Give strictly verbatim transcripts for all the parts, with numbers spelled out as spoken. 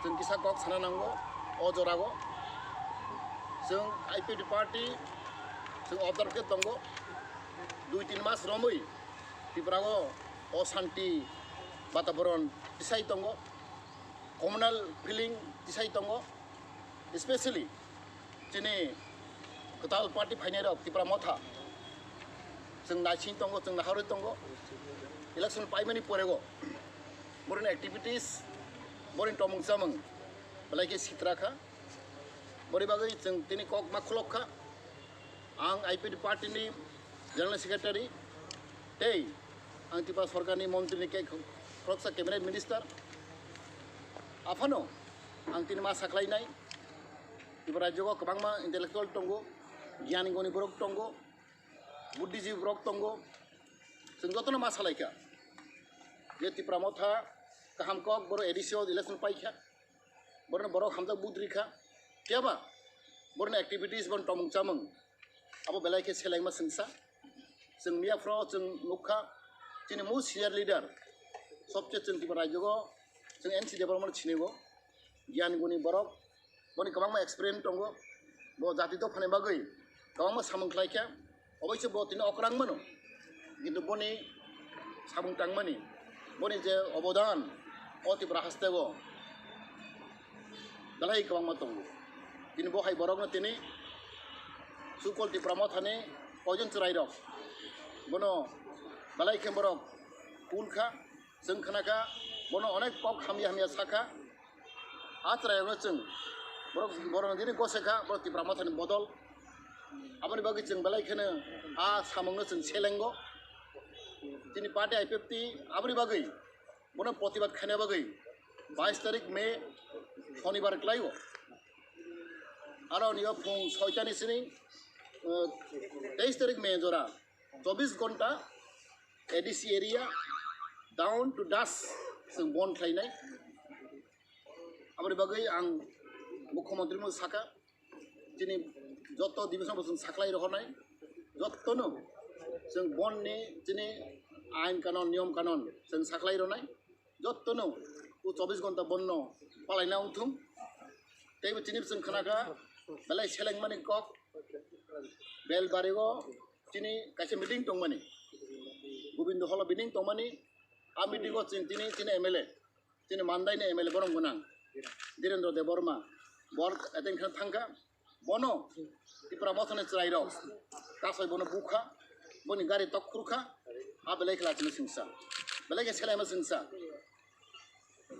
Chwng kisa kok sana nango o jorao. Chwng I P F T party chwng observe khe tongo. Dui tin mas romwi Tripura o oshanti bataboron tisai tongo, communal feeling tisai tongo, especially chini kwtal party phainai rok Tipra Motha chwng naising tongo, chwng naharwi tongo. Election paimani porego boroni activities, boroni tomung chamung belai khe sitra kha. Boni bagwi chwng tini kok ma khulok kha. Ang I P F T party ni General Secretary tei ang Tripura Sorkar ni Montri ni khe khoroksa Cabinet Minister. Aphano ang tini ma sakhlainai, Tripura rajyo o kwbangma intellectual tongo, gyan goni borok tongo, buddhijibi borok tongo. Chwng jotono ma salaikha je Tipra Motha kaham kok, boro A D C o election paikha, boroni borok hamjak vote rikha, phiya ba boroni activities, boroni tomung chamung abo belai khe selengma chwngsa. Chwng miya phoro chwng nukha chini most senior leader, sobse chwng Tripura rajyo o chwng N C Debbarma no sinigo, gyan guni borok, boni kwbangma experience tongo, bo jati dophani bagwi kwbangma samung khlaikha. Oboise bo tini okrang mano, kintu boni samung tangmani, boni je obodan o Tripura hasteo belai kwbangma tongo. Tini bo hai borokno tini Sukol Tipra Mothani koijon chwrairok bono belai khe borok cool kha, chwng khna kha, bono onek kok hamya hamya sakha. A chwrairokno chwng borok, borokno tini gose kha, borok Tipra Mothani bodol. Aboni bagwi chwng belai kheno a samungno chwng selengo. Chini party I P F T aboni bagwi bono protibad khaina bagwi bais tarik May, Shonibar kwlaio. Aro nio phung soitani sini, uh, teis tarik May jora chobbish ghonta A D C area down to dusk chwng bon khlainai. Aboni bagwi ang Mukhyamantri no sakha, chini joto division bo chwng sakhlai rohornai, jotono chwng bonni chini ain kanon, niyom kanon chwng sakhlai ronai, jotono o chobbish ghonta bonno palaina wngthung. Teibo chini chwng khna kha belai selengmani kok, Belbari o chini kaisa meeting tongmani, Gobindo Hall o meeting tongmani, a meeting o chwng tini chini M L A, chini Mandai ni M L A borok gwnang Dhirendra Debbarma, bor attend khe thangkha, bono Tipra Mothani chwrairok kasai bono bukha, boni gari tok khurkha, a belai khe lachini singsa, belai khe selaima singsa.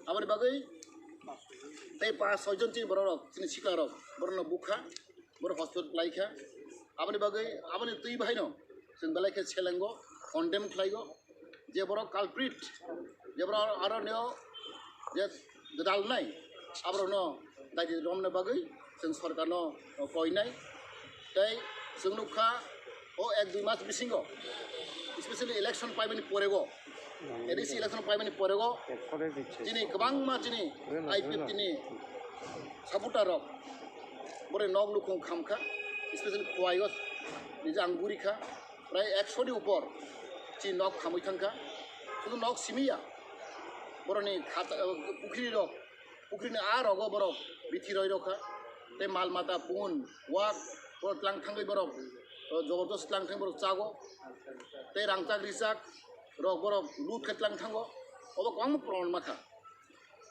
Aboni bagwi tei pas soi jon chini borok rok, chini sikla rok, borok no bukha, borok hospital khlai kha. Aboni bagwi, aboni twi bahaino chwng belai khe selengo, condemn khlaigo. Je borok culprit, je borok aro neo je gwdalnai, aborokno daidi romna bagwi chwng sorkarno koinai. Tei chwng nukha o ek dui mas bisingo, especially election paimani porego, A D C election paimani porego chini kwbangma chini I P F T ni supporter rok bore nok nukhung khamkha, especially Khowai o nije ang gurikha, prai ekso ni upor chini nok khamwi thangkha, sudu nok simiya boroni khata, pukhri rok, pukhrini a rogo borok bithi roi rokha, tei mal mata pun wak borok tlang thangwi borok, o, jobordosthi tlang thangwi borok chago, tei rangchak richak rok borok lut khe tlang thango, obo kwbangma proman makha.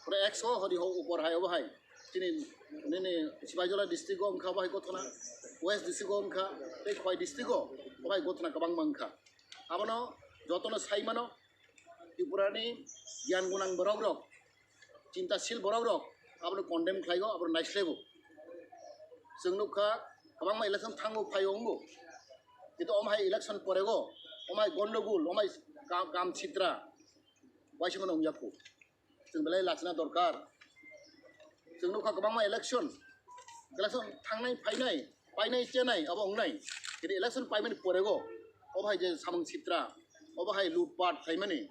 Oro ekso hori ho upor hai obo hai chini nini Sibaijala district o wngkha obo hai gothona, West district o wngkha, tei Khowai district o obo hai gothona kwbangma wngkha. Abono jotono sai mano, Tripura ni giyan gunang borok rok, chintasil borok rok abono condemn khlaigo, abono naislego. Chwng nukha kwbangma election thango phaio wngo, kintu omo hai election porego, omo hai gondogul, omo hai ka-, kam sitra, waisa mano wngya kho. Chwng belai lachina dorkar. Chwng nukha kwbangma election, election thangnai phainai, painai chenai abo wngnai. Kintu election paimani porego obo hai je samung sitra, obo hai lutpat khlaimani,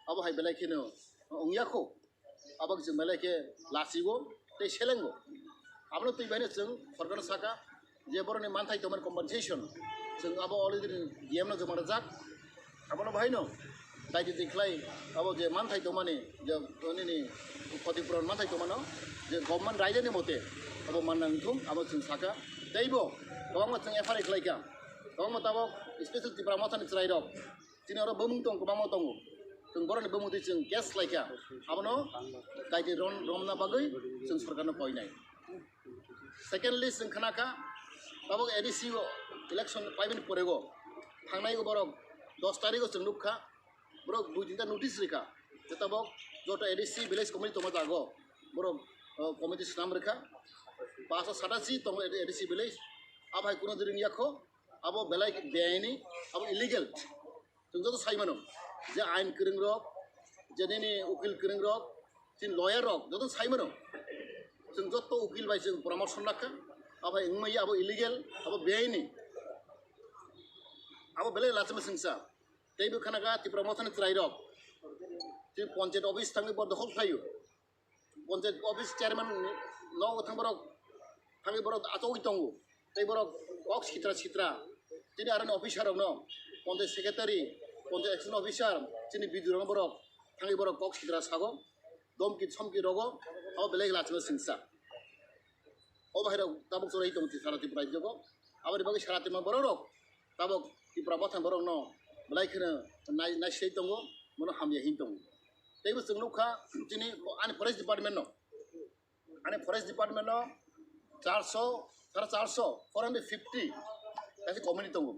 abo hai belai kheno wngya kho. Abo chwng belai khe lachigo tei selengo. Abono twi baino chwng sorkarno sakha je borokni manthai tongmani compensation chwng abo already D M no joma rwjak. Abono bahaino Daidi di khlai abo je manthai tongmani, je nini khoti puron manthai tongmano, je government raida ni mote abo manna wngthung, abo chwng saka. Teibo kwbangma chwng F I R khlaikha, kwbangma tabok special Tipra Mothani chwrairok chini oro bumung tong, kwbangma tongo. Chwng borokni bumung twi chwng case khlaikha, abono daidi ron-, romna bagwi chwng sorkarno koinai. Secondly, chwng khnakha, tabok A D C o election paimani porego thangnai borok dos tarikgo chwng nukha, borok dui tinta notice rikha, je tabok joto A D C village committee tongma jago, borok, o, committee swnam rikha, paso satachi tongo A D C village, abo hai kuno ring yakho, abo belai beaini, abo illegal. Chwng joto sai mano, je ain kwrwng rok, je nini ukil kwrwng rok, chini lawyer rok joto sai mano. Chwng joto ukil bai chwng poramorso nakha, abo wngmaya, abo illegal, abo beaini. Abo belai lachima singsa. Teibo khanakha Tipra Mothani chwrairok. Chini panchayat office thangwi bo dokhol khlaio. Panchayat office chairman nogo thang borok thangwi borok achogwi tongo. Tei borok kok sitra sitra. Chini aroni officer rokno, panchayat secretary, panchayat action officer, chini B D O rokno borok thangwi borok kok sitra sago. Domki somki rogo, abo belai lachima singsa. O bahai rok tabuk chwrai tongo sara Tripura rajyo o. Aboni bagwi sara Tripura borok rok tabuk Tipra Mothani borok no belai kheno nai, naisai tongo, bono hamya hin tongo. Teibo chwng nukha chini ani forest department no, ani forest department no charso, sara charso, four hundred fifty kaisa committee tongo,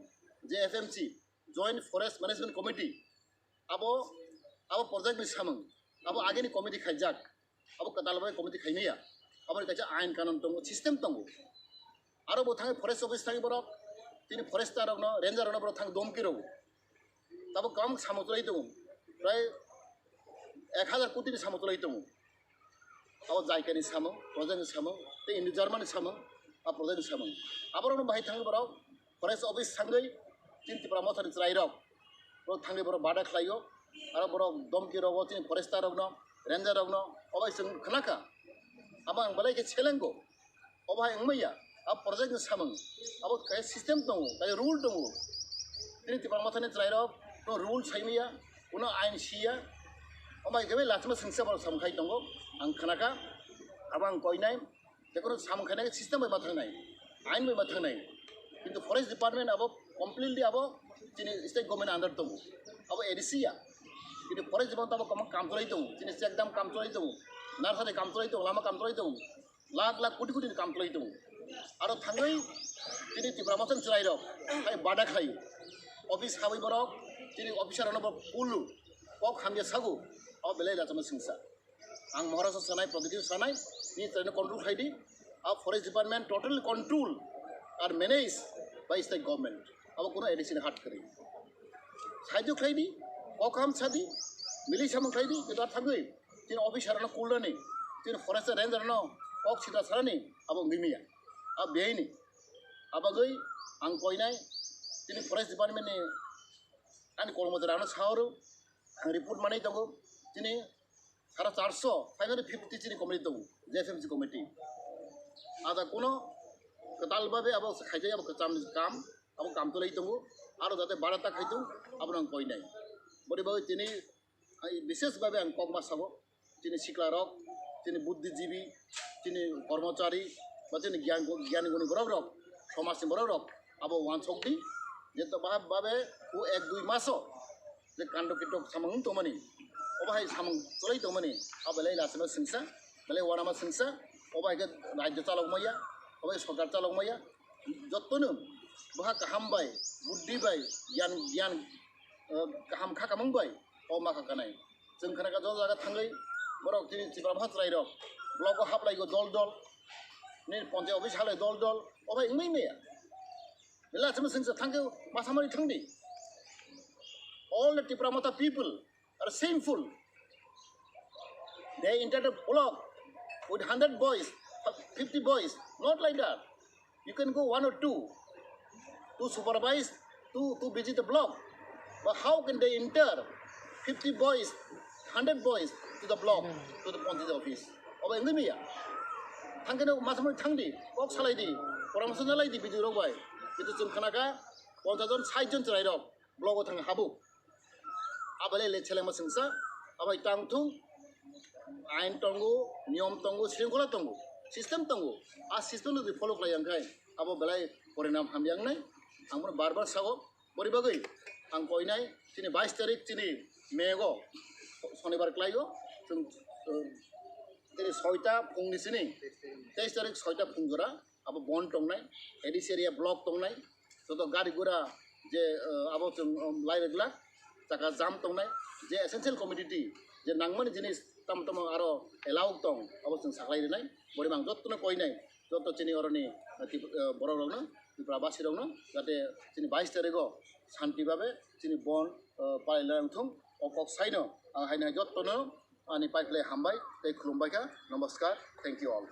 je F M C, Joint Forest Management Committee. Abo, abo project ni samung, abo agini committee khaijak, abo kwtal bai committee khaimaya, abo kaisa ain kanun tongo, system tongo. Aro bo thangwi forest office thangwi borok, tini forester rokno, ranger rokno borok thang domki rwo. Tabuk kwbang samung chwlai tongo, prai ek hazar koti ni samung chwlai tongo. Abo jaikani samung, project ni samung, tei Indo German ni samung, a project ni samung. Aborokno bahai thangwi borok forest office thangwi chini Tipra Mothani chwrairok, borok thangwi borok bada khlaio, aro borok domki rogo chini forester rokno, ranger rokno, obai chwng khnakha. Abo ang belai khe selengo. Obo hai wngmaya, a project ni samung, abo kaisa system tongo, kaisa rule tongo. Tini Tipra Mothani chwrairok no rule saimaya, kuno ain siya, omo hai khe lachima singsa borok samung khai tongo, ang khnakha, abo ang koinai, jekono samung khainai system bai ma thangnai, ain bai ma thangnai, kintu forest department abo completely abo chini state government under tongo, abo A D C ya, kintu forest department abo kwbang kam chwlai tongo, chini check dam kam chwlai tongo, narsari kam chwlai tongo, lama kam chwlai tongo. Lakh lakh koti koti ni kam khlai tongo. Aro thangwi chini Tipra Mothani chwrairok hai bada khlai. Office habwi borok chini officer rokno borok pulu kok hamya sago. Abo belai lachima singsa. Ang Maharashtra sanai, Pradyot sanai, ni chwraino control khlai di. A forest department totally control are managed by state government. Abo kuno A D C ni hat kwrwi. Saijo khlai di, kok ham sa di, milwi samung khlai di, keda thangwi. Chini officer no kulnani, chini forest ranger no kok sita sarani, abo wngwi maya. A beaini. Abagwi ang koinai, chini forest department ni ani kormochari ano saoro, ang report manwi tongo, chini sara charso, five hundred fifty chini committee tongo, J F M C committee. Ada kuno kwtal babe abo khaijak abo kwcham kam, abo kam tolai tongo, aro jate barata khaitung, abo ang koinai. Bori bagwi chini Ai, bishesh bhabe ang kok ma sabo, chini sikla rok, chini buddhijibi, chini kormochari, ba chini gyan, gyan guni borok rok, somaj ni borok rok, abo wansok di, je to bhab bhabe o ek dui maso je kando kitok samung tongmani, obo hai samung cholai tongmani, abo lai lachima singsa, belai wanama singsa, obo hai khe rajyo chalok maya, obo hai sorkar chalok maya, jotto no boha kaham bai, buddhi bai, gyan, gyan, eh, kaham kha kamung bai, o ma kha kanai. Chwng khna kha joto jaga thangwi borok chini Tipra Bwsa chwrai rok block o haplai go dol dol, nini ponchayat office halai dol dol, o bai wngwi maya. Belai achama singsa thangkhe masamani thangdi. All the Tipra Motha people are shameful. They entered a block with hundred boys, fifty boys, not like that. You can go one or two to supervise, to, to visit the block. But how can they enter fifty boys, hundred boys to the block, to the Panchayat office? Obo wngwi maya. Thangkhe no masamani thangdi, kok salaidi, poramorso nalaidi B D O rok bai. Kintu chwng khna kha ponchash jon, sait jon chwrai rok block o thang habo. Abalai le chelengma sengsa, abai tang thung, ain tongo, niyom tongo, sringkhola tongo, system tongo. A system no follow khlai yang khai, abo belai porinam hamyang nai. Ang bono bar bar sao, bori bagwi ang koinai, chini bais tarik chini May go, Sonibar klai go, chwng, uh, chini soita phungni chini, teis tarik soita phung jora, abo bon tongnai, A D C area block tongnai, joto gari gura je, uh, abo chwng, um, lai rwgla, chaka jam tongnai, je essential commodity, je nangmani jinis tamo tamo aro allow tong, abo chwng saklai rwnai, bori mang jottono koinai, joto chini oroni, uh, Trip-, uh, borok rokno, Tripura basi rokno, jate chini bais tarigo santi babe chini bon, uh, palai lai thung, o kok saino, ang haino jottono ani pai khlai hambai tei khulumbai kha, namaskar, thank you all.